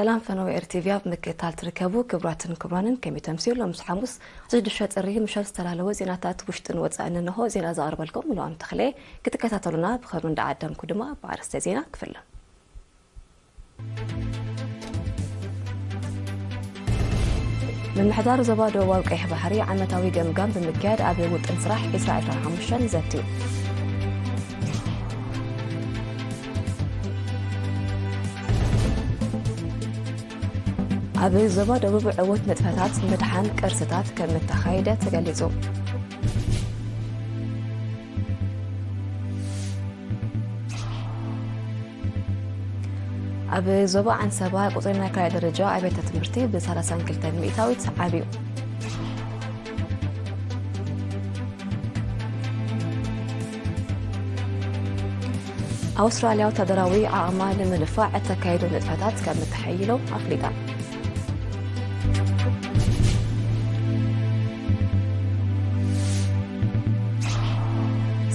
ሰላም ፈነወ ኤር ቲ ቪ ኣብ ምክትታል ትርከቡ ክቡራትን ክቡራንን፣ ከመይ ተምስዩ? ሎምስ ሓሙስ ሽዱሽተ ጥሪ ምሸት ዝተላለወ ዜናታት ውሽጥን ወጻእን እንሆ። ዜና ዘቕርበልኩም ምሉኣም ተኽለ። ክትከታተሉና ብኸብሪ እንዳዓደምኩ ድማ ብኣርእስተ ዜና ክፍለ። ምምሕዳር ዞባ ደቡባዊ ቀይሕ ባሕሪ ዓመታዊ ገምጋም ብምክያድ ኣብ ውጥን ስራሕ ዕስራ ዕስራን ሓሙሽተን ዘትዩ። ኣብ ዞባ ደቡብ ዕዉት ንጥፈታት ምድሓን ቅርስታት ከም እተኻየደ ተገሊጹ። ኣብ ዞባ ዓንሰባ ቁጽሪ ናይ ካልኣይ ደረጃ ኣብያተ ትምህርቲ ብ ሰላሳን ክልተን ሚእታዊት ዓብዩ። ኣውስትራልያ ወታደራዊ ዓቕማ ንምድፋዕ እተካየዶ ንጥፈታት ከም እተሐይሎ ኣፍሊጣ።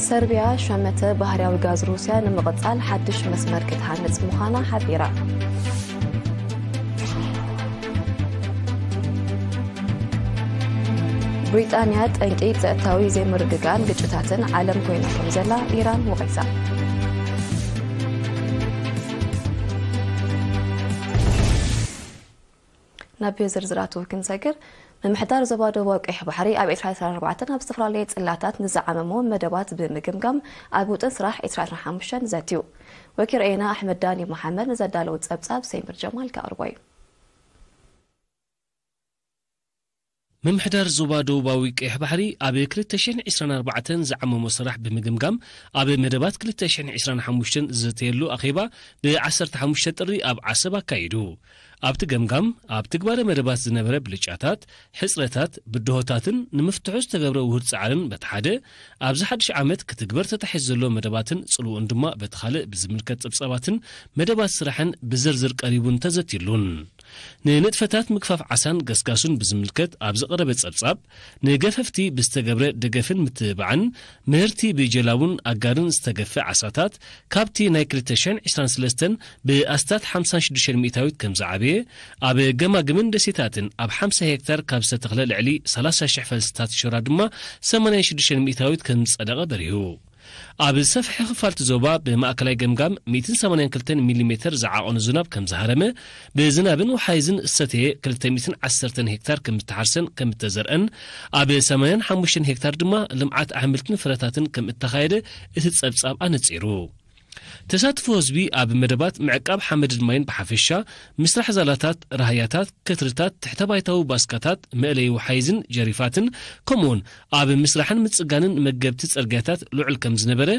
ሰርቢያ ሸመተ ባህርያዊ ጋዝ ሩስያ ንምቕጻል ሓድሽ መስመር ክትሃንጽ ምዃና ሓቢራ። ብሪጣንያ ጠንቂ ጸጥታዊ ዘይምርግጋእን ግጭታትን ዓለም ኮይና ከም ዘላ ኢራን ወቒሳ። ናብ ዝርዝራቱ ክንሰግር፣ ምምሕዳር ዞባ ደቡባዊ ቀይሕ ባሕሪ ኣብ ዕስራ ዕስራን ኣርባዕተን ኣብ ዝተፈላለየ ጽላታት ንዝዓመሞ መደባት ብምግምጋም ኣብ ውጥን ስራሕ ዕስራ ዕስራን ሓሙሽተን ዘትዩ። ወኪል ርኤና ኣሕመድ ዳኒ መሓመድ ንዘዳለዉ ጸብጻብ ሰይምር ጀማል ከቕርቦ እዩ። ምምሕዳር ዞባ ደቡባዊ ቀይሕ ባሕሪ ኣብ ክልተ ሽሕን ዕስራን ኣርባዕተን ዝዓመሞ ስራሕ ብምግምጋም ኣብ መደባት ክልተ ሽሕን ዕስራን ሓሙሽተን ዝዘተየሉ ኣኼባ ብ ዓሰርተ ሓሙሽተ ጥሪ ኣብ ዓሰብ ኣካይዱ። ኣብቲ ገምጋም ኣብ ትግባረ መደባት ዝነበረ ብልጫታት፣ ሕጽረታት፣ ብድሆታትን ንምፍትሑ ዝተገብረ ውሁድ ጻዕርን በቲ ሓደ ኣብዚ ሓድሽ ዓመት ክትግበር ተታሒዙ ዘሎ መደባትን ጽልውኡን ድማ በቲ ካልእ ብዝምልከት ጸብጻባትን መደባት ስራሕን ብዝርዝር ቀሪቡን ተዘትዩሉን። ንንጥፈታት ምግፋፍ ዓሳን ገስጋሱን ብዝምልከት ኣብ ዝቐረበ ጸብጻብ፣ ንገፈፍቲ ብዝተገብረ ደገፍን ምትብባዕን ምህርቲ ብጀላቡን ኣጋርን ዝተገፈ ዓሳታት ካብቲ ናይ ክልተ ሽሕን ዕስራን ሰለስተን ብኣስታት ሓምሳን ሽዱሽተን ሚእታዊት ከም ዝዓበየ፣ ኣብ ገማግምን ደሴታትን ኣብ ሓምሳ ሄክታር ካብ ዝተተኽለ ልዕሊ ሰላሳ ሽሕ ፈልስታት ሸራ ድማ ሰማንያን ሽዱሽተን ሚእታዊት ከም ዝጸደቐ በሪሁ። ኣብ ዝሰፍሐ ክፋል እቲ ዞባ ብማእከላይ ገምጋም ሚእትን ሰማንያን ክልተን ሚሊሜተር ዝዓቐኑ ዝናብ ከም ዝሃረመ፣ ብዝናብን ወሓይዝን ዝሰተየ ክልተ ሚእትን ዓሰርተን ሄክታር ከም ዝተሓርሰን ከም እተዘርአን፣ ኣብ ሰማንያን ሓሙሽተን ሄክታር ድማ ልምዓት ኣሕምልትን ፍረታትን ከም እተኻየደ እቲ ጸብጻብ ኣነጺሩ። ተሳትፎ ህዝቢ ኣብ መደባት ምዕቃብ ሓመድን ማይን ብሓፈሻ፣ ምስራሕ ዛላታት፣ ራህያታት፣ ከትርታት፣ ትሕተ ባይታዊ ባስካታት፣ መእለዪ ወሓይዝን ጀሪፋትን፣ ከምኡውን ኣብ ምስራሕን ምጽጋንን መገብቲ ጽርግያታት ልዑል ከም ዝነበረ፣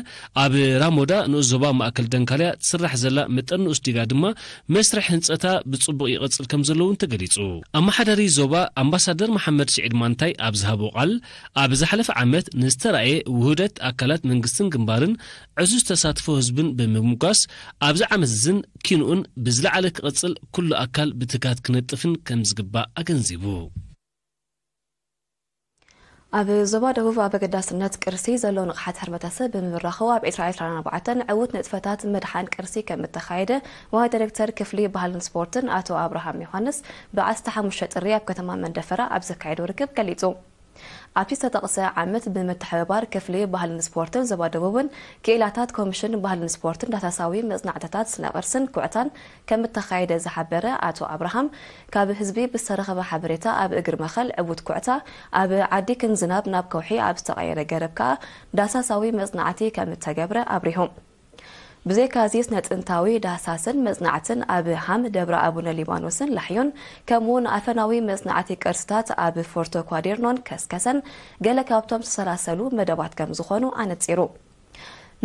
ኣብ ራሞዳ ንኡስ ዞባ ማእከል ደንካልያ ትስራሕ ዘላ መጠን ንኡስ ዲጋ ድማ መስርሕ ህንጸታ ብጽቡቕ ይቕጽል ከም ዘሎ እውን ተገሊጹ። ኣመሓዳሪ ዞባ ኣምባሳደር መሓመድ ስዒድ ማንታይ ኣብ ዝሃቦ ቃል፣ ኣብ ዝሓለፈ ዓመት ንዝተራእየ ውህደት ኣካላት መንግስትን ግንባርን ዕዙዝ ተሳትፎ ህዝብን ብምምጓስ፣ ኣብዚ ዓመት እዝን ኪንኡን ብዝለዓለ ክቕጽል ኩሉ ኣካል ብትግሃት ክነጥፍን ከም ዝግባእ ኣገንዚቡ። ኣብ ዞባ ደቡብ ኣብ ኣገዳስነት ቅርሲ ዘሎ ንቕሓት ሕብረተሰብ ብምብራኹ ኣብ ዕስራ ዕስራን ኣርባዕተን ዕዉት ንጥፈታት ምድሓን ቅርሲ ከም እተኻየደ ዋና ዳይሬክተር ክፍሊ ባህልን ስፖርትን ኣቶ ኣብርሃም ዮሃንስ ብዓሰርተ ሓሙሽተ ጥሪ ኣብ ከተማ መንደፈራ ኣብ ዘካየዶ ርክብ ገሊጹ። ኣብቲ ዝተጠቕሰ ዓመት ብምትሕብባር ክፍሊ ባህልን ስፖርትን ዞባ ደቡብን ክኢላታት ኮሚሽን ባህልን ስፖርትን ዳህሳሳዊ መጽናዕትታት ስነ ቅርስን ኩዕታን ከም እተኻየደ ዝሓበረ ኣቶ ኣብርሃም፣ ካብ ህዝቢ ብዝተረኸበ ሓበሬታ ኣብ እግሪ መኸል ዕዉት ኩዕታ ኣብ ዓዲ ክንዝናብ ናብ ከውሒ ኣብ ዝተቐየረ ገረብ ከኣ ዳህሳሳዊ መጽናዕቲ ከም እተገብረ ኣብሪሁ። ብዘይካዚ ስነ ጥንታዊ ዳህሳስን መጽናዕትን ኣብ ሃም ደብረ ኣቡነ ሊባኖስን ላሕዮን፣ ከምኡውን ኣፈናዊ መጽናዕቲ ቅርስታት ኣብ ፎርቶ ኳዴርኖን ከስከሰን ገለ ካብቶም ዝተሰላሰሉ መደባት ከም ዝኾኑ ኣነጺሩ።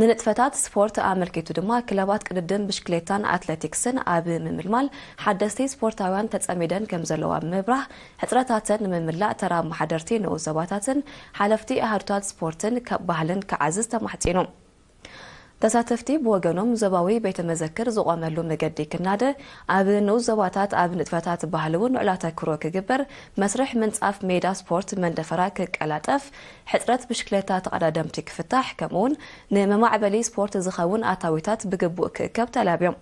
ንንጥፈታት ስፖርት ኣመልኪቱ ድማ ክለባት ቅድድም ብሽክሌታን ኣትሌቲክስን ኣብ ምምልማል ሓደስቲ ስፖርታውያን ተጸሚደን ከም ዘለዋ ብምብራህ፣ ሕጽረታተን ንምምላእ ተራ ኣመሓደርቲ ንኡስ ዞባታትን ሓለፍቲ ኣሃዱታት ስፖርትን ከ-፣ ባህልን ክዓዝዝ ተማሕጺኑ። ተሳተፍቲ ብወገኖም ዞባዊ ቤተ መዘክር ዝቖመሉ መገዲ ክናደ፣ ኣብ ንኡስ ዞባታት ኣብ ንጥፈታት ባህሊ እውን ልዑል ኣተክሮ ክግበር፣ መስርሕ ምንጻፍ ሜዳ ስፖርት መንደፈራ ክቀላጠፍ፣ ሕጽረት ብሽክሌታ ተቐዳደምቲ ክፍታሕ፣ ከምኡውን ንመማዕበሊ ስፖርት ዝኸውን ኣታዊታት ብግቡእ ክእከብ ተላብዮም።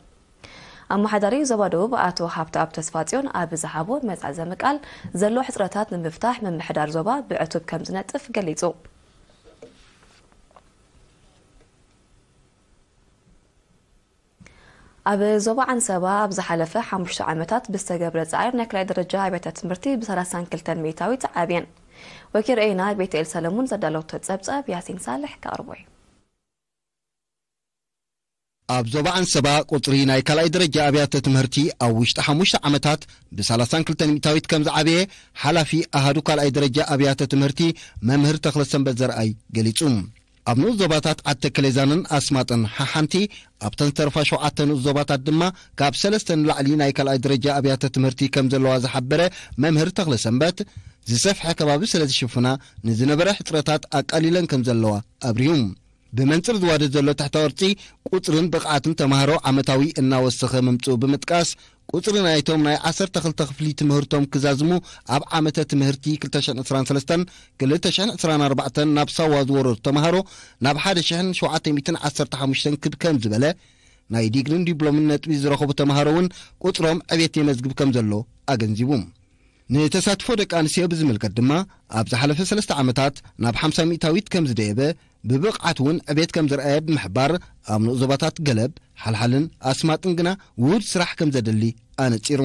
ኣመሓዳሪ ዞባ ደቡብ ኣቶ ሃብተኣብ ተስፋጽዮን ኣብ ዝሃቦ መዛዘሚ ቃል፣ ዘሎ ሕጽረታት ንምፍታሕ ምምሕዳር ዞባ ብዕቱብ ከም ዝነጥፍ ገሊጹ። ኣብ ዞባ ዓንሰባ ኣብ ዝሓለፈ ሓሙሽተ ዓመታት ብዝተገብረ ጻዕሪ ናይ ካልኣይ ደረጃ ኣብያተ ትምህርቲ ብ32 ሚእታዊት ዓብየን። ወኪል ርኤና ቤተኤል ሰለሙን ዘዳለወቶ ጸብጻብ ያሲን ሳልሕ ከቕርቦ እዩ። ኣብ ዞባ ዓንሰባ ቁጽሪ ናይ ካልኣይ ደረጃ ኣብያተ ትምህርቲ ኣብ ውሽጢ ሓሙሽተ ዓመታት ብ32 ሚእታዊት ከም ዝዓበየ ሓላፊ ኣሃዱ ካልኣይ ደረጃ ኣብያተ ትምህርቲ መምህር ተኽለሰንበት ዘርኣይ ገሊጹ። ኣብ ንኡስ ዞባታት ዓዲ ተከሌዛንን ኣስማጥን ሓሓንቲ፣ ኣብተን ዝተረፋ ሸውዓተ ንኡስ ዞባታት ድማ ካብ ሰለስተ ንላዕሊ ናይ ካልኣይ ደረጃ ኣብያተ ትምህርቲ ከም ዘለዋ ዝሓበረ መምህር ተኽለሰንበት፣ ዝሰፍሐ ከባቢ ስለ ዝሽፍና ንዝነበረ ሕጽረታት ኣቃሊለን ከም ዘለዋ ኣብሪሁ። ብመንጽር ዝዋደድ ዘሎ ትሕተ ቅርጺ ቁጽርን ብቕዓትን ተማሃሮ ዓመታዊ እናወሰኸ ምምጽኡ ብምጥቃስ፣ ቁጽሪ ናይቶም ናይ ዓሰርተ ክልተ ክፍሊ ትምህርቶም ክዛዝሙ ኣብ ዓመተ ትምህርቲ ክልተ ሽሕን ዕስራን ሰለስተን ክልተ ሽሕን ዕስራን ኣርባዕተን ናብ ሳዋ ዝወረዱ ተማሃሮ ናብ ሓደ ሽሕን ሸውዓተ ሚእትን ዓሰርተ ሓሙሽተን ክብ ከም ዝበለ፣ ናይ ዲግሪን ዲፕሎምን ነጥቢ ዝረኸቡ ተማሃሮ እውን ቁጽሮም ዕቤት የመዝግብ ከም ዘሎ ኣገንዚቡ። ንተሳትፎ ደቂ ኣንስትዮ ብዝምልከት ድማ፣ ኣብ ዝሓለፈ ሰለስተ ዓመታት ናብ ሓምሳ ሚእታዊት ከም ዝደየበ፣ ብብቕዓት እውን ዕቤት ከም ዝረኣየ ብምሕባር፣ ኣብ ንኡስ ዞባታት ገለብ፣ ሓልሓልን ኣስማጥን ግና ውሁድ ስራሕ ከም ዘድሊ ኣነጺሩ።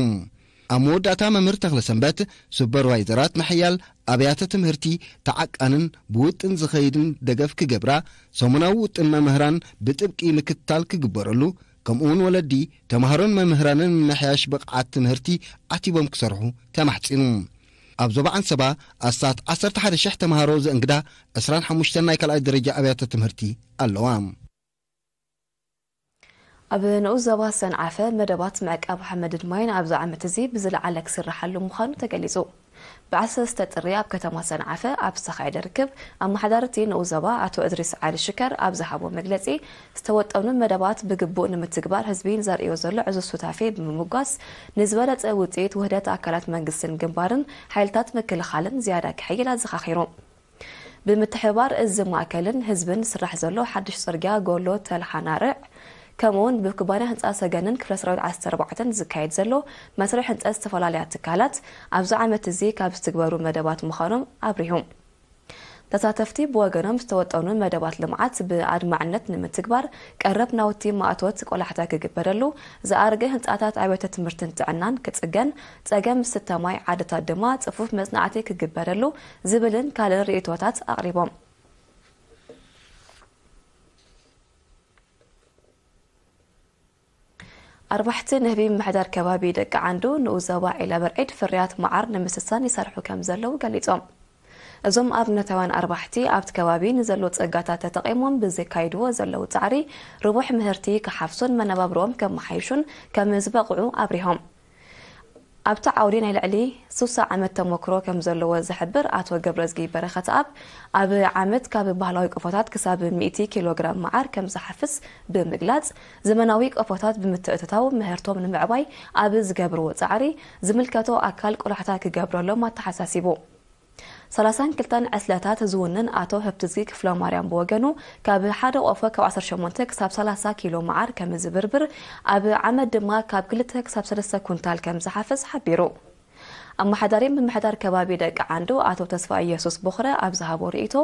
ኣብ መወዳእታ መምህር ተኽለሰንበት፣ ሱፐርቫይዘራት ምሕያል ኣብያተ ትምህርቲ ተዓቃንን ብውጥን ዝኸይድን ደገፍ ክገብራ፣ ሰሙናዊ ውጥን መምህራን ብጥብቂ ምክትታል ክግበረሉ፣ ከምኡውን ወለዲ፣ ተማሃሮን መምህራንን ምምሕያሽ ብቕዓት ትምህርቲ ዓቲቦም ክሰርሑ ተማሕጺኑ። ኣብ ዞባ ዓንሰባ ኣስታት ዓሰርተ ሓደ ሽሕ ተማሃሮ ዘእንግዳ ዕስራን ሓሙሽተን ናይ ካልኣይ ደረጃ ኣብያተ ትምህርቲ ኣለዋ። ኣብ ንኡስ ዞባ ሰንዓፈ መደባት ምዕቃብ ሓመድን ማይን ኣብዚ ዓመት እዚ ብዝለዓለ ክስርሓሉ ምዃኑ ተገሊጹ። ብ13 ጥሪ ኣብ ከተማ ሰንዓፈ ኣብ ዝተኻየደ ርክብ፣ ኣመሓዳሪ እቲ ንኡስ ዞባ ኣቶ እድሪስ ዓሊ ሽከር ኣብ ዝሃቦ መግለጺ፣ ዝተወጠኑ መደባት ብግቡእ ንምትግባር ህዝቢ ዘርእዮ ዘሎ ዕዙዝ ሱታፌ ብምምጓስ፣ ንዝበለጸ ውጽኢት ውህደት ኣካላት መንግስትን ግንባርን ሓይልታት ምክልኻልን ዝያዳ ክሕይል ኣዘኻኺሩ። ብምትሕብባር እዚ ማእከልን ህዝብን ዝስራሕ ዘሎ ሓድሽ ጽርግያ ጎሎ ተልሓናርዕ፣ ከምኡውን ብኩባንያ ህንጻ ሰገንን ክፍለ ሰራዊት ዓሰርተ ኣርባዕተን ዝካየድ ዘሎ መስርሕ ህንጸት ዝተፈላለያ ትካላት ኣብዚ ዓመት እዚ ካብ ዝትግበሩ መደባት ምዃኖም ኣብሪሁ። ተሳተፍቲ ብወገኖም ዝተወጠኑ መደባት ልምዓት ብኣድማዕነት ንምትግባር ቀረብ ናውቲ ማእቶት ቆላሕታ ክግበረሉ፣ ዝኣረገ ህንጻታት ኣብያተ ትምህርትን ጥዕናን ክጽገን፣ ጸገም ዝስተ ማይ ዓድታት ድማ ጽፉፍ መጽናዕቲ ክግበረሉ ዝብልን ካልእን ርእይቶታት ኣቕሪቦም። ኣርባሕቲ ንህቢ ምምሕዳር ከባቢ ደቂ ዓንዱ ንኡስ ዞባ ዒላ በርዒድ ፍርያት መዓር ንምስሳን ይሰርሑ ከም ዘለዉ ገሊጾም። እዞም ኣብነታውያን ኣርባሕቲ ኣብቲ ከባቢ ንዘሎ ጸጋታት ተጠቒሞም ብዘካይድዎ ዘለዉ ጻዕሪ ርቡሕ ምህርቲ ክሓፍሱን መነባብሮኦም ከመሓይሹን ከም ዝበቕዑ ኣብሪሆም። ኣብቲ ዓውዲ ናይ ልዕሊ ስሳ ዓመት ተመክሮ ከም ዘለዎ ዝሕብር ኣቶ ገብረዝጊ በረኸትኣብ፣ ኣብ ዓመት ካብ ባህላዊ ቆፎታት ክሳብ ሚእቲ ኪሎ ግራም መዓር ከም ዝሓፍስ ብምግላጽ፣ ዘመናዊ ቆፎታት ብምትእትታው ምህርቶም ንምዕባይ ኣብ ዝገብርዎ ጻዕሪ፣ ዝምልከቶ ኣካል ቆላሕታ ክገብረሎም ኣተሓሳሲቡ። ሰላሳን ክልተን ዕስለታት ዝውንን ኣቶ ህብትዝጊ ክፍለማርያም ብወገኑ፣ ካብ ሓደ ቆፎ ካብ ዓሰርተ ሸሞንተ ክሳብ ሰላሳ ኪሎ መዓር ከም ዝብርብር፣ ኣብ ዓመት ድማ ካብ ክልተ ክሳብ ሰለስተ ኩንታል ከም ዝሓፍስ ሓቢሩ። ኣመሓዳሪ ምምሕዳር ከባቢ ደቂ ዓንዱ ኣቶ ተስፋ ኢየሱስ ቦኽረ ኣብ ዝሃቦ ርእይቶ፣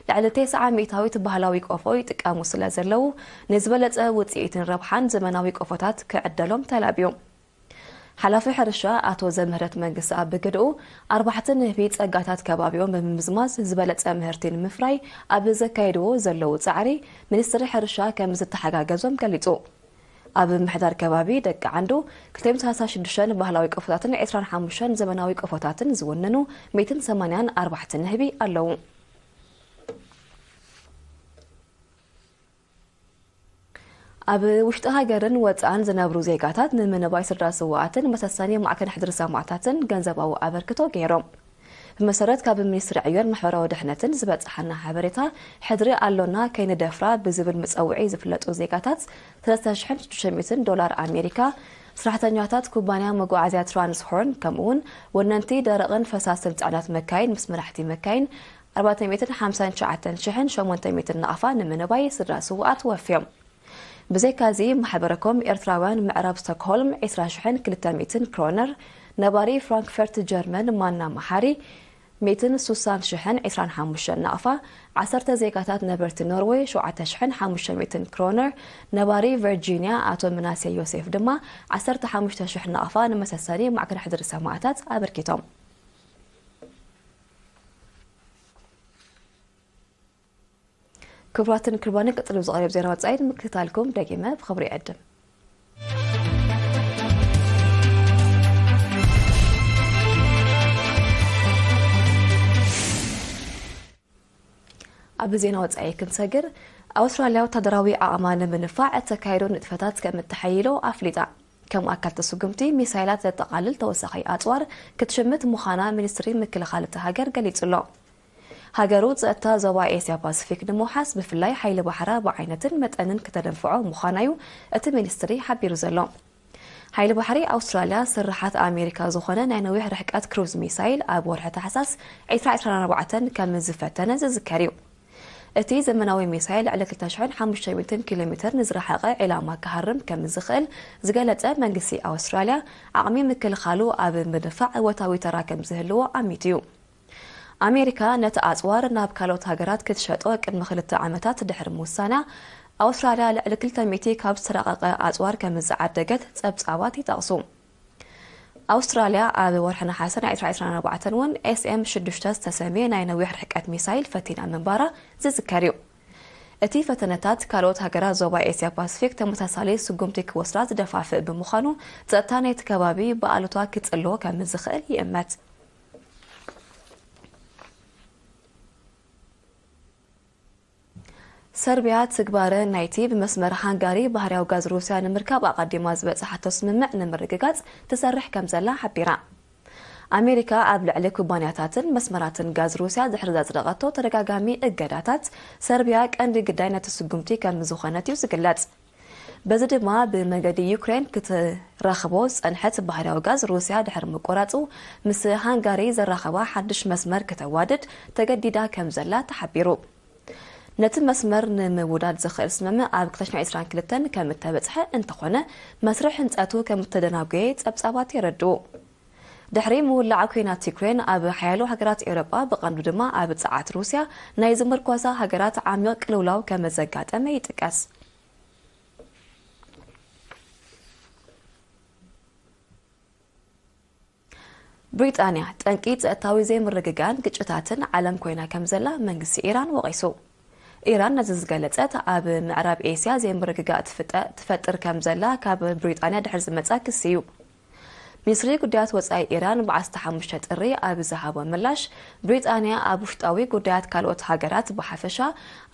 ልዕሊ ተስዓ ሚእታዊት ባህላዊ ቆፎ ይጥቀሙ ስለ ዘለዉ፣ ንዝበለጸ ውጽኢትን ረብሓን ዘመናዊ ቆፎታት ክዕደሎም ተላብዩ። ሓላፊ ሕርሻ ኣቶ ዘምህረት መንግስቲ ኣብ ብግድኡ፣ ኣርባሕቲ ንህቢ ጸጋታት ከባቢኦም ብምምዝማዝ ዝበለጸ ምህርቲ ንምፍራይ ኣብ ዘካየድዎ ዘለዉ ጻዕሪ፣ ሚኒስትሪ ሕርሻ ከም ዝተሓጋገዞም ገሊጹ። ኣብ ምምሕዳር ከባቢ ደቂ ዓንዱ ክልተ ሚእትን ሰላሳን ሽዱሽተን ባህላዊ ቆፎታትን ዕስራን ሓሙሽተን ዘመናዊ ቆፎታትን ዝውንኑ ሚእትን ሰማንያን ኣርባዕተን ንህቢ ኣለዉ። ኣብ ውሽጢ ሃገርን ወጻእን ዝነብሩ ዜጋታት ንምንባይ ስድራ ስውኣትን መሰሰኒ ማዕከን ሕድሪ ሰማእታትን ገንዘባዊ ኣበርክቶ ገይሮም። ብመሰረት ካብ ሚኒስትሪ ዕዮን ማሕበራዊ ድሕነትን ዝበጽሓና ሓበሬታ፣ ሕድሪ ኣሎና ከይንደፍራ ብዝብል መጸውዒ ዝፍለጡ ዜጋታት ሰለስተ ሽሕን ሽዱሽተ ሚእትን ዶላር ኣሜሪካ፣ ሰራሕተኛታት ኩባንያ መጓዓዝያ ትራንስሆርን ከምኡውን ወነንቲ ደረቕን ፈሳስን ጽዕነት መካይን ምስ መራሕቲ መካይን ኣርባዕተ ሚእትን ሓምሳን ትሽዓተን ሽሕን ሸሞንተ ሚእትን ናቕፋ ንምንባይ ስድራ ስውኣት ወፍዮም። ብዘይካዚ፣ ማሕበረኮም ኤርትራውያን ምዕራብ ስቶክሆልም ዕስራ ሽሕን ክልተ ሚእትን ክሮነር፣ ነባሪ ፍራንክፈርት ጀርመን ማና መሓሪ ሚእትን ሱሳን ሽሕን ዕስራን ሓሙሽተን ናቕፋ፣ ዓሰርተ ዜጋታት ነበርቲ ኖርወይ ሸውዓተ ሽሕን ሓሙሽተ ሚእትን ክሮነር፣ ነባሪ ቨርጂንያ ኣቶ ምናሴ ዮሴፍ ድማ ዓሰርተ ሓሙሽተ ሽሕ ናቕፋ ንመሰሰኒ ማዕከን ሕድሪ ሰማእታት ኣበርኪቶም። ክቡራትን ክቡራንን፣ ቀጺሉ ዝቐርብ ዜና ወጻኢ ንምክትታልኩም ደጊመ ብኽብሪ ይዕድም። ኣብ ዜና ወጻኢ ክንሰግር፣ ኣውስትራልያ ወታደራዊ ዓቕማ ንምንፋዕ እተካየዶ ንጥፈታት ከም እተሐይሎ ኣፍሊጣ። ከም ኣካል እቲ ስጉምቲ፣ ሚሳይላት ዘጠቓልል ተወሳኺ ኣጽዋር ክትሽምት ምዃና ሚኒስትሪ ምክልኻል እታ ሃገር ገሊጹ ኣሎ። ሃገሩ ጸጥታ ዞባ ኤስያ ፓሲፊክ ንምውሓስ፣ ብፍላይ ሓይሊ ባሕራ ብዓይነትን መጠንን ክተደንፍዖ ምዃና'ዩ እቲ ሚኒስትሪ ሓቢሩ ዘሎ። ሓይሊ ባሕሪ ኣውስትራልያ፣ ስርሓት ኣሜሪካ ዝኾነ ናይ ነዊሕ ርሕቀት ክሩዝ ሚሳይል ኣብ ወርሒ ታሕሳስ ዕስራ ዕስራን ኣርባዕተን ከም ዝፈተነ ዝዝከር እዩ። እቲ ዘመናዊ ሚሳይል ልዕሊ ክልተ ሽሕን ሓሙሽተ ሚእትን ኪሎ ሜትር ንዝረሓቐ ዒላማ ክሃርም ከም ዝኽእል ዝገለጸ መንግስቲ ኣውስትራልያ፣ ዓቕሚ ምክልኻሉ ኣብ ምድንፋዕ እወታዊ ተራ ከም ዝህልዎ ኣሚቱ እዩ። ኣሜሪካ ነቲ ኣጽዋር ናብ ካልኦት ሃገራት ክትሸጦ ቅድሚ ክልተ ዓመታት ድሕሪ ምውሳና፣ ኣውስትራልያ ልዕሊ ክልተ ሚእቲ ካብ ዝተራቐቐ ኣጽዋር ከም ዝዓደገት ጸብጻባት ይጠቕሱ። ኣውስትራልያ ኣብ ወርሒ ነሓሰ ናይ ዕስራ ዕስራን ኣርባዕተን እውን ኤስኤም ሽዱሽተ ዝተሰምየ ናይ ነዊሕ ርሕቀት ሚሳይል ፈቲና ምንባራ ዝዝከር እዩ። እቲ ፈተነታት፣ ካልኦት ሃገራት ዞባ ኤስያ ፓሲፊክ ተመሳሳሊ ስጉምቲ ክወስዳ ዝደፋፍእ ብምዃኑ፣ ጸጥታ ናይቲ ከባቢ ብኣሉታ ክጽልዎ ከም ዝኽእል ይእመት። ሰርቢያ፣ ትግባረ ናይቲ ብመስመር ሃንጋሪ ባህርያዊ ጋዝ ሩስያ ንምርካብ ኣቐዲማ ዝበጽሓቶ ስምምዕ ንምርግጋጽ ትሰርሕ ከም ዘላ ሓቢራ። ኣሜሪካ ኣብ ልዕሊ ኩባንያታትን መስመራትን ጋዝ ሩስያ ድሕሪ ዘጽደቐቶ ተደጋጋሚ እገዳታት፣ ሰርቢያ ቀንዲ ግዳይ ነቲ ስጉምቲ ከም ዝኾነት እዩ ዝግለጽ። በዚ ድማ፣ ብመንገዲ ዩክሬን ክትረኽቦ ዝጸንሐት ባህርያዊ ጋዝ ሩስያ ድሕሪ ምቁራጹ፣ ምስ ሃንጋሪ ዘራኸባ ሓድሽ መስመር ከተዋድድ ተገዲዳ ከም ዘላ ተሓቢሩ። ነቲ መስመር ንምውዳድ ዘኽእል ስምምዕ ኣብ ክልተ ሽሕን ዕስራን ክልተን ከም እተበጽሐ፣ እንተኾነ መስርሕ ህንጸቱ ከም እተደናጎየ ጸብጻባት የረድኡ። ድሕሪ ምውላዕ ኲናት ዩክሬን፣ ኣብ ሓያሎ ሃገራት ኤውሮጳ፣ ብቐንዱ ድማ ኣብ ጸዓት ሩስያ፣ ናይ ዝምርኮሳ ሃገራት ዓሚቕ ቅልውላው ከም ዘጋጠመ ይጥቀስ። ብሪጣንያ፣ ጠንቂ ጸጥታዊ ዘይምርግጋእን ግጭታትን ዓለም ኮይና ከም ዘላ መንግስቲ ኢራን ወቒሱ። ኢራን ነዚ ዝገለጸት፣ ኣብ ምዕራብ ኤስያ ዘይምርግጋእ ትፍጠ-፣ ትፈጥር ከም ዘላ ካብ ብሪጣንያ ድሕሪ ዝመጻ ክሲ እዩ። ሚኒስትሪ ጉዳያት ወጻኢ ኢራን ብ ዓሰርተ ሓሙሽተ ጥሪ ኣብ ዝሃቦ ምላሽ፣ ብሪጣንያ ኣብ ውሽጣዊ ጉዳያት ካልኦት ሃገራት ብሓፈሻ፣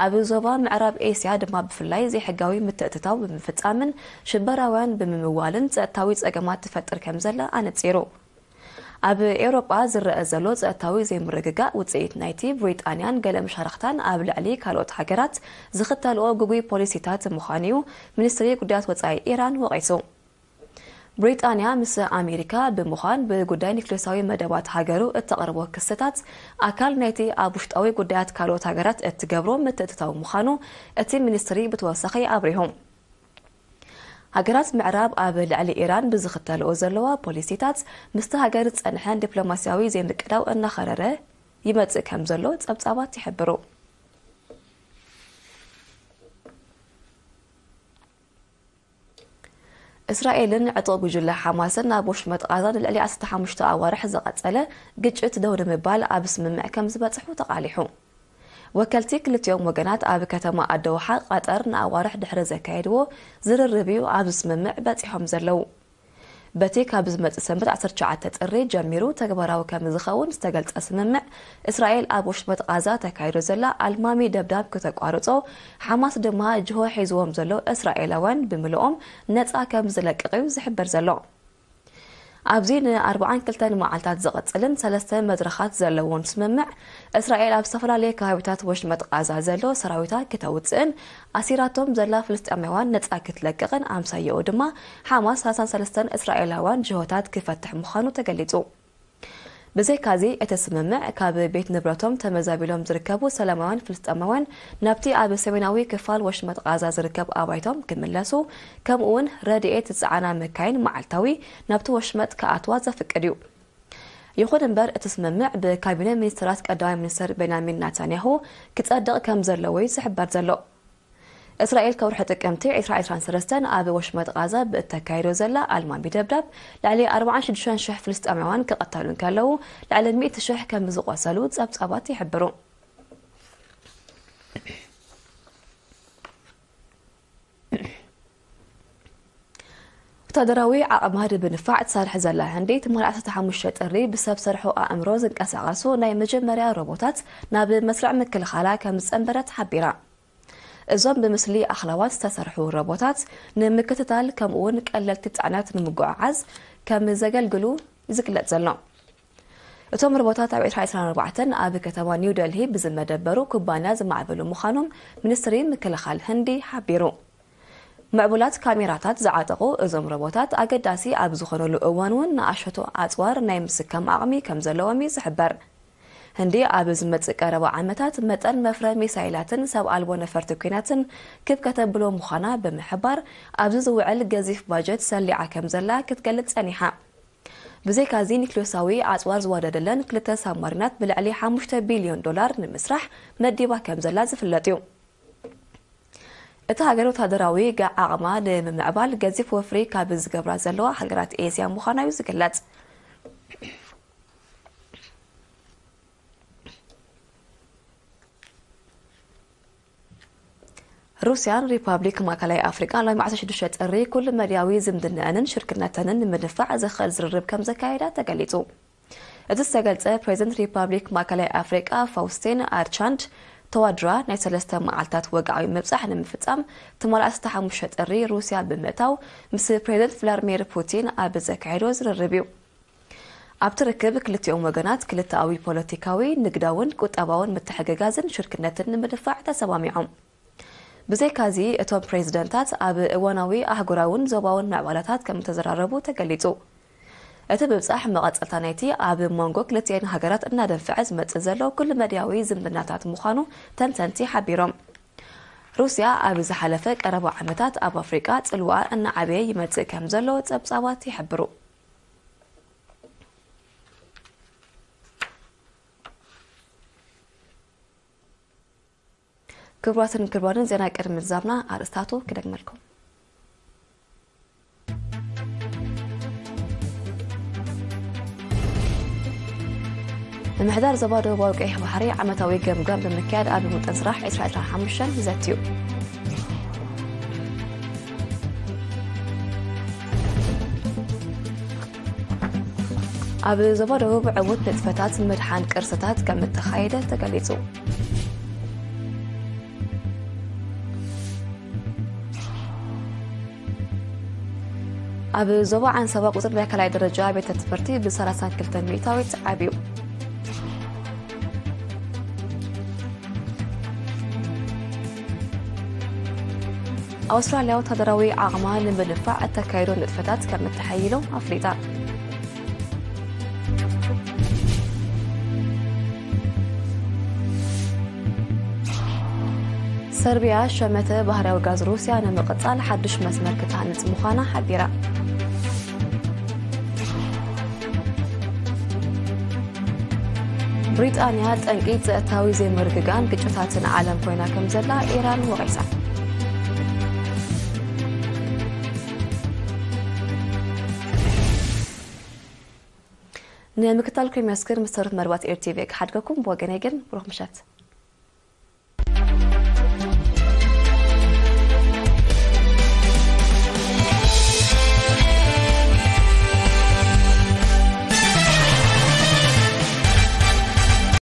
ኣብ ዞባ ምዕራብ ኤስያ ድማ ብፍላይ ዘይሕጋዊ ምትእትታው ብምፍጻምን ሽበራውያን ብምምዋልን ጸጥታዊ ጸገማት ትፈጥር ከም ዘላ ኣነጺሩ። ኣብ ኤውሮጳ ዝረአ ዘሎ ጸጥታዊ ዘይምርግጋእ ውጽኢት ናይቲ ብሪጣንያን ገለ መሻርኽታን ኣብ ልዕሊ ካልኦት ሃገራት ዝኽተልኦ ግጉይ ፖሊሲታት ምዃኑ'ዩ ሚኒስትሪ ጉዳያት ወጻኢ ኢራን ወቒሱ። ብሪጣንያ ምስ ኣሜሪካ ብምዃን ብጉዳይ ኒክሌሳዊ መደባት ሃገሩ እተቕርቦ ክስታት ኣካል ናይቲ ኣብ ውሽጣዊ ጉዳያት ካልኦት ሃገራት እትገብሮ ምትእትታው ምዃኑ እቲ ሚኒስትሪ ብተወሳኺ ኣብሪሁ። ሃገራት ምዕራብ ኣብ ልዕሊ ኢራን ብዝኽተልኦ ዘለዋ ፖሊሲታት ምስቲ ሃገር ዝጸንሐን ዲፕሎማስያዊ ዘይምቅዳው እናኸረረ ይመጽእ ከም ዘሎ ጸብጻባት ይሕብሩ። እስራኤልን ዕጡቕ ጉጅለ ሓማስን ኣብ ወሽመጥ ቓዛ ንልዕሊ ዓሰርተ ሓሙሽተ ኣዋርሕ ዝቐጸለ ግጭት ደው ንምባል ኣብ ስምምዕ ከም ዝበጽሑ ተቓሊሑ። ወከልቲ ክልቲኦም ወገናት ኣብ ከተማ ኣደውሓ ቐጠር ንኣዋርሕ ድሕሪ ዘካየድዎ ዝርርብ እዩ ኣብዚ ስምምዕ በጺሖም ዘለዉ። በቲ ካብ ዝመጽእ ሰንበት ዓሰርተ ትሽዓተ ጥሪ ጀሚሩ ተግባራዊ ከም ዝኸውን ዝተገልጸ ስምምዕ፣ እስራኤል ኣብ ወሽመጥ ቓዛ ተካይዶ ዘላ ኣልማሚ ደብዳብ ክተቋርጾ፣ ሓማስ ድማ ጅሆ ሒዝዎም ዘሎ እስራኤላውያን ብምልኦም ነጻ ከም ዝለቅቕ እዩ ዝሕበር ዘሎ። ኣብዚ ንኣርባዓን ክልተን መዓልታት ዝቕጽልን ሰለስተ መድረኻት ዘለዎን ስምምዕ፣ እስራኤል ኣብ ዝተፈላለየ ከባቢታት ወሽመጥ ቓዛ ዘሎ ሰራዊታ ክተውጽእን ኣሲራቶም ዘላ ፍልስጤማውያን ነጻ ክትለቅቕን፣ ኣምሳያኡ ድማ ሓማስ ሰላሳን ሰለስተን እስራኤላውያን ጅሆታት ክፈትሕ ምዃኑ ተገሊጹ። ብዘይካዚ፣ እቲ ስምምዕ ካብ ቤት ንብረቶም ተመዛቢሎም ዝርከቡ ሰላማውያን ፍልስጤማውያን ናብቲ ኣብ ሰሜናዊ ክፋል ወሽመጥ ቓዛ ዝርከብ ኣባይቶም ክምለሱ፣ ከምኡ እውን ረድኤት ዝጸዓና መካይን መዓልታዊ ናብቲ ወሽመጥ ክኣትዋ ዘፍቅድ እዩ። ይኹን እምበር፣ እቲ ስምምዕ ብካቢነ ሚኒስትራት ቀዳማይ ሚኒስትር ቤንያሚን ናታንያሁ ክጸድቕ ከም ዘለዎ እዩ ዝሕበር ዘሎ። እስራኤል ካብ ወርሒ ጥቅምቲ ዕስራ ዕስራን ሰለስተን ኣብ ወሽመጥ ቓዛ ብእተካይዶ ዘላ ኣልማሚ ደብዳብ፣ ልዕሊ ኣርባዓን ሽዱሽተን ሽሕ ፍልስጤማውያን ክቐተሉ እንከለዉ፣ ልዕሊ ሚእቲ ሽሕ ከም ዝቖሰሉ ጸብጻባት ይሕብሩ። ወታደራዊ ዓቕማ ንምንፋዕ ትሰርሕ ዘላ ህንዲ፣ ትማሊ ዓሰርተ ሓሙሽተ ጥሪ ብሰብ ሰርሖ ኣእምሮ ዝንቀሳቐሱ ናይ መጀመርያ ሮቦታት ናብ መስርዕ ምክልኻላ ከም ዝጸንበረት ሓቢራ። እዞም ብምስሊ ኣኽላባት ዝተሰርሑ ሮቦታት ንምክትታል፣ ከምኡውን ቀለልቲ ጽዕነት ንምጉዕዓዝ ከም ዘገልግሉ ዝግለጽ ዘሎ። እቶም ሮቦታት ኣብ ዕስራ ዕስራን ኣርባዕተን ኣብ ከተማ ኒው ደልሂ ብዝመደበሩ ኩባንያ ዝማዕበሉ ምዃኖም ሚኒስትሪ ምክልኻል ህንዲ ሓቢሩ። ምዕቡላት ካሜራታት ዝዓጠቑ እዞም ሮቦታት፣ ኣገዳሲ ኣብ ዝኾነሉ እዋን እውን ንኣሸቱ ኣጽዋር ናይ ምስካም ዓቕሚ ከም ዘለዎም እዩ ዝሕበር። ህንዲ ኣብ ዝመጽእ ቀረባ ዓመታት መጠን መፍረ ሚሳይላትን ሰብ ኣልቦ ነፈርቲ ኲናትን ክብ ከተብሎ ምዃና ብምሕባር፣ ኣብዚ ዝውዕል ገዚፍ ባጀት ሰሊዓ ከም ዘላ ክትገልጽ ጸኒሓ። ብዘይካዚ፣ ኒክሌሳዊ ኣጽዋር ዝወደደለን ክልተ ሳብማሪናት ብልዕሊ ሓሙሽተ ቢልዮን ዶላር ንምስራሕ መዲባ ከም ዘላ ዝፍለጥ እዩ። እታ ሃገር ወታደራዊ ጋ-፣ ዓቕማ ንምምዕባል ገዚፍ ወፍሪ ካብ ዝገብራ ዘለዋ ሃገራት ኤስያ ምዃና እዩ ዝግለጽ። ሩስያን ሪፓብሊክ ማእከላይ ኣፍሪቃን ሎሚ ዓሰርተ ሽዱሽተ ጥሪ ኩሉ መድያዊ ዝምድናኣንን ሽርክነተንን ንምድንፋዕ ዘኽእል ዝርርብ ከም ዘካየዳ ተገሊጹ። እቲ ዝተገልጸ፣ ፕሬዚደንት ሪፓብሊክ ማእከላይ ኣፍሪቃ ፋውስቲን ኣርቻንድ ተዋድራ ናይ ሰለስተ መዓልታት ወግዓዊ ምብጻሕ ንምፍጻም ትማሊ ዓሰርተ ሓሙሽተ ጥሪ ሩስያ ብምእታው ምስ ፕሬዚደንት ቭላድሚር ፑቲን ኣብ ዘካየዶ ዝርርብ እዩ። ኣብቲ ርክብ ክልቲኦም ወገናት ክልተኣዊ ፖለቲካዊ፣ ንግዳውን ቁጠባውን ምትሕግጋዝን ሽርክነትን ንምድንፋዕ ተሰማሚዖም። ብዘይካዚ፣ እቶም ፕሬዚደንታት ኣብ እዋናዊ ኣህጉራውን ዞባውን ምዕባለታት ከም እተዘራረቡ ተገሊጹ። እቲ ምብጻሕ መቐጸልታ ናይቲ ኣብ መንጎ ክልቲኤን ሃገራት እናደንፍዐ ዝመጽእ ዘሎ ኩሉ መድያዊ ዝምድናታት ምዃኑ ተንተንቲ ሓቢሮም። ሩስያ ኣብ ዝሓለፈ ቀረባ ዓመታት ኣብ ኣፍሪቃ ጽልዋኣ እናዓበየ ይመጽእ ከም ዘሎ ጸብጻባት ይሕብሩ። ክቡራትን ክቡራንን፣ ዜና ቅድሚ ምዛምና ኣርእስታቱ ክደግመልኩም። ምምሕዳር ዞባ ደቡባዊ ቀይሕ ባሕሪ ዓመታዊ ገምጋም ብምክያድ ኣብ ውጥን ስራሕ ዕስራ ዕስራን ሓሙሽተን ዘትዩ። ኣብ ዞባ ደቡብ ዕዉት ንጥፈታት ምድሓን ቅርስታት ከም እተኻየደ ተገሊጹ። ኣብ ዞባ ዓንሰባ ቁጽሪ ናይ ካልኣይ ደረጃ ቤተ ትምህርቲ ብ ሰላሳን ክልተን ሚእታዊት ዓብዩ። ኣውስትራልያ ወታደራዊ ዓቕማ ንምድንፋዕ እተካይዶ ንጥፈታት ከም እተሐይሎ ኣፍሊጣ። ሰርቢያ ሸመተ ባህርያዊ ጋዝ ሩስያ ንምቕጻል ሓድሽ መስመር ክትሃንጽ ምዃና ሓቢራ። ብሪጣንያ ጠንቂ ጸጥታዊ ዘይምርግጋእን ግጭታትን ዓለም ኮይና ከም ዘላ ኢራን ወቒሳ። ንምክትታል ክሪም ያስክር ምስ ተሩት መርባት ኤር ቲቪ ክሓድገኩም። ብወገነይ ግን ብሩኽ ምሸት።